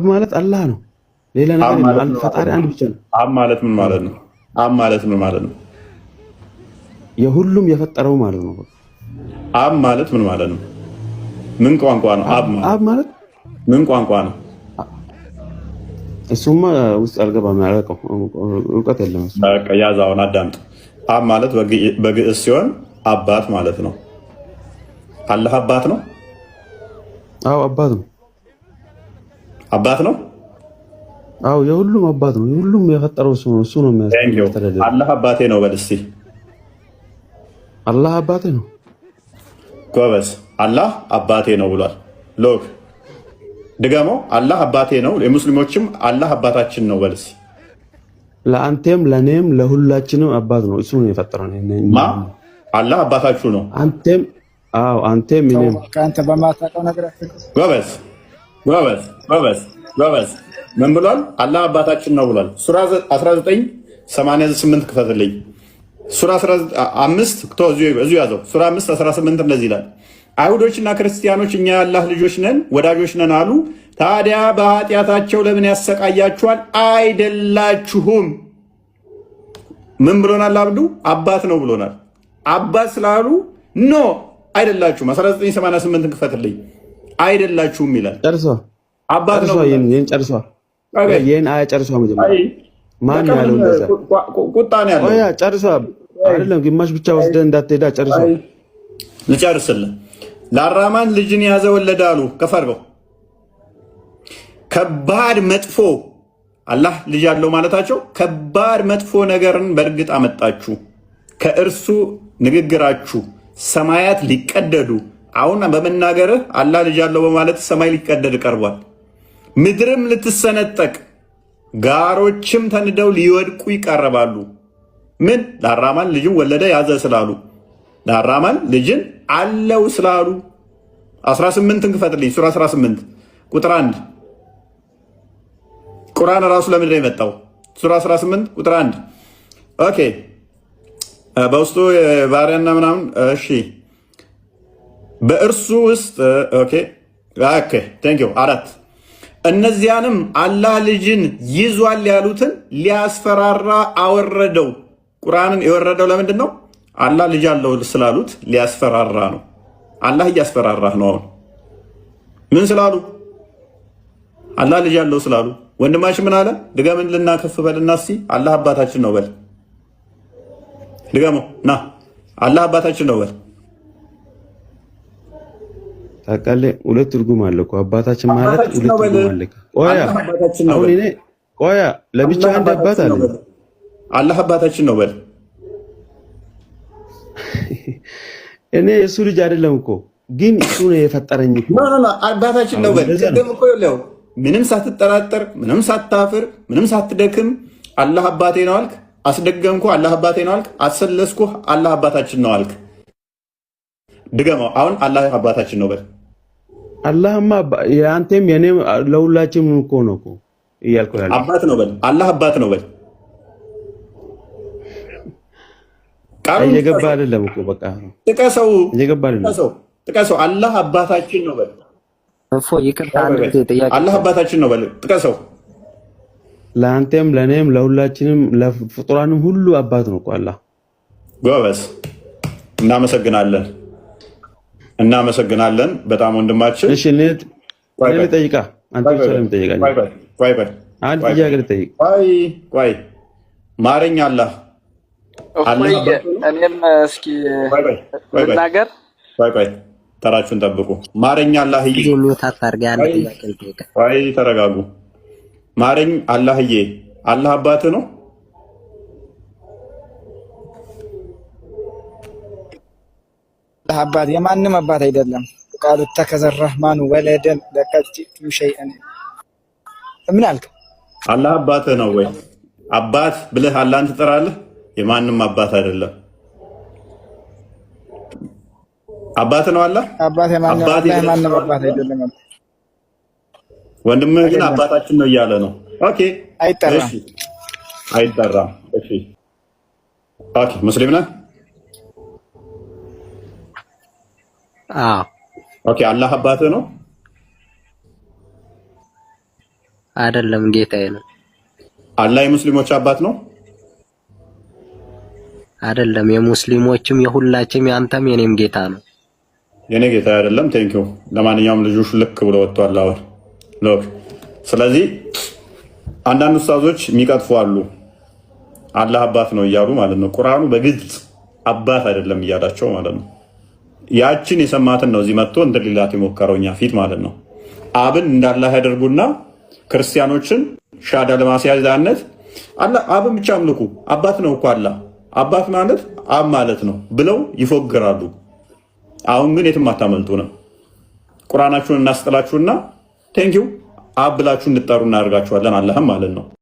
ማለት አላህ ነው። ሌላ አብ ነገር የለም። ማለት ምን ማለት ፈጣሪ ነው? አንድ ብቻ ነው። አብ ማለት ምን ማለት ነው? አብ ማለት ምን ማለት ነው? የሁሉም የፈጠረው ማለት ነው። አብ ማለት ምን ማለት ነው? ምን ቋንቋ ነው? አብ ማለት አብ ማለት ምን ቋንቋ ነው? እሱማ ውስጥ አልገባም፣ ያላውቀው እውቀት የለም እሱ። በቃ ያዝ፣ አሁን አዳምጥ። አብ ማለት በግዕዝ ሲሆን አባት ማለት ነው። አላህ አባት ነው። አዎ አባት ነው። አባት ነው። አዎ የሁሉም አባት ነው። የሁሉም የፈጠረው እሱ ነው። እሱ ነው Thank you። የሚያስተዳድረው። አላህ አባቴ ነው በል እስኪ። አላህ አባቴ ነው። ጎበዝ። አላህ አባቴ ነው ብሏል። Look፣ ድገመው። አላህ አባቴ ነው። የሙስሊሞችም አላህ አባታችን ነው በል እስኪ። ለአንተም ለእኔም ለሁላችንም አባት ነው። እሱ ነው የፈጠረው። ማ አላህ አባታችሁ ነው። አንተም፣ አዎ አንተም እኔም። አንተ በማታውቀው ነገር አትልቀስ። ጎበዝ ጎበዝ ጎበዝ ጎበዝ። ምን ብሏል? አላህ አባታችን ነው ብሏል። ሱራ 1988 ክፈትልኝ። ሱራ 5 እዚሁ ያዘው። ሱራ 5 18 እንደዚህ ይላል። አይሁዶችና ክርስቲያኖች እኛ የአላህ ልጆች ነን ወዳጆች ነን አሉ። ታዲያ በኃጢአታቸው ለምን ያሰቃያችኋል? አይደላችሁም። ምን ብሎናል? አብዱ አባት ነው ብሎናል። አባት ስላሉ no አይደላችሁም። 1988 ክፈትልኝ። አይደላችሁም ይላል። ጨርሷ አባት ነው ጨርሷ። ይሄን ጨርሷ። ይሄን አያ ጨርሷ። መጀመሪያ ማን ያለው እንደዛ? ቁጣ ነው ያለው። ቆያ ጨርሷ። አይደለም ግማሽ ብቻ ወስደህ እንዳትሄዳ ጨርሷ። ልጨርስልህ። ለአራማን ልጅን የያዘ ወለደ አሉ። ከፍ አድርገው። ከባድ መጥፎ አላህ ልጅ ያለው ማለታቸው ከባድ መጥፎ ነገርን በእርግጥ አመጣችሁ። ከእርሱ ንግግራችሁ ሰማያት ሊቀደዱ፣ አሁን በመናገርህ አላህ ልጅ ያለው በማለት ሰማይ ሊቀደድ ቀርቧል። ምድርም ልትሰነጠቅ ጋሮችም ተንደው ሊወድቁ ይቀርባሉ። ምን ለአራማን ልጅን ወለደ ያዘ ስላሉ፣ ለአራማን ልጅን አለው ስላሉ። 18ን ክፈትልኝ። ሱራ 18 ቁጥር 1። ቁርአን ራሱ ለምንድን ነው የመጣው? ሱራ 18 ቁጥር 1። Okay፣ በውስጡ ባሪያና ምናምን፣ እሺ፣ በእርሱ ውስጥ okay thank you። 4። እነዚያንም አላህ ልጅን ይዟል ያሉትን ሊያስፈራራ አወረደው። ቁርአንን የወረደው ለምንድን ነው? አላህ ልጅ አለው ስላሉት ሊያስፈራራ ነው። አላህ እያስፈራራህ ነው። አሁን ምን ስላሉ? አላህ ልጅ አለው ስላሉ። ወንድማችን ምን አለ? ድገምልና ከፍ በልና እስኪ አላህ አባታችን ነው በል። ድገመው ና፣ አላህ አባታችን ነው በል። ታውቃለህ፣ ሁለት ትርጉም አለ እኮ አባታችን ማለት ሁለት ትርጉም አለ። ቆያ አሁን እኔ ቆያ ለብቻ አንድ አባት አለ። አላህ አባታችን ነው በል። እኔ የእሱ ልጅ አይደለም እኮ፣ ግን እሱ ነው የፈጠረኝ እኮ። አባታችን ነው በል። ቅድም እኮ ይኸውልህ ምንም ሳትጠራጠር፣ ምንም ሳታፍር፣ ምንም ሳትደክም አላህ አባቴ ነው አልክ። አስደገምኩህ፣ አላህ አባቴ ነው አልክ። አሰለስኩህ፣ አላህ አባታችን ነው አልክ። ድገመው አሁን፣ አላህ አባታችን ነው በል። አላህማ የአንተም የኔም ለሁላችንም እኮ ነው እኮ እያልኩ ያለው። አባት ነው በል። አላህ አባት ነው በል። እየገባ አይደለም እኮ በቃ። ጥቀሰው፣ እየገባ አይደለም። ጥቀሰው። አላህ አባታችን ነው በል። እፎ ይቅርታ፣ አንድ ጊዜ ጥያቄ። አላህ አባታችን ነው በል። ጥቀሰው። ለአንተም ለእኔም ለሁላችንም ለፍጡራንም ሁሉ አባት ነው እኮ አላህ። ጎበዝ፣ እናመሰግናለን፣ እናመሰግናለን በጣም ወንድማችን። እሺ እኔ ልጠይቃ፣ አንተ ብቻ ለምን ትጠይቃለህ? አንድ ጥያቄ ልጠይቅ። ቆይ ቆይ፣ ማረኝ አላህ። እፎይ፣ እኔም እስኪ ልናገር። ቆይ ቆይ፣ ተራችሁን ጠብቁ። ማረኝ አላህዬ። ቆይ ተረጋጉ። ማረኝ አላህዬ። አላህ አባት ነው። አባት የማንም አባት አይደለም። ቃሉ ተከዘ ረህማኑ ወለደን ለቀድ ጂእቱ ሸይአን። ምን አልክ? አላህ አባት ነው ወይ? አባት ብለህ አላህን ትጠራለህ? የማንም አባት አይደለም። አባት ነው አላህ። አባት የማንም አባት አይደለም። ወንድምህ ግን አባታችን ነው እያለ ነው። Okay፣ አይጠራም፣ አይጠራም። እሺ፣ okay። ሙስሊም ነህ? አዎ። Okay። አላህ አባትህ ነው? አይደለም፣ ጌታዬ ነው። አላህ የሙስሊሞች አባት ነው? አይደለም፣ የሙስሊሞችም የሁላችንም የአንተም የኔም ጌታ ነው። የኔ ጌታ አይደለም። Thank you። ለማንኛውም ልጁ ልክ ብሎ ወጥቷል። አሁን look፣ ስለዚህ አንዳንድ ኡስታዞች የሚቀጥፉ አሉ። አላህ አባት ነው እያሉ ማለት ነው። ቁርአኑ በግልጽ አባት አይደለም እያላቸው ማለት ነው። ያችን የሰማትን ነው እዚህ መጥቶ እንትን ሊላት የሞከረው እኛ ፊት ማለት ነው። አብን እንዳላህ ያደርጉና ክርስቲያኖችን ሻዳ ለማስያዛነት አብን ብቻ አምልኩ፣ አባት ነው እኮ አላህ፣ አባት ማለት አብ ማለት ነው ብለው ይፎግራሉ። አሁን ግን የትም አታመልጡ ነው። ቁርአናችሁን እናስጥላችሁና thank you አብ ብላችሁ እንድጠሩ እናደርጋችኋለን። አላህም ማለት ነው።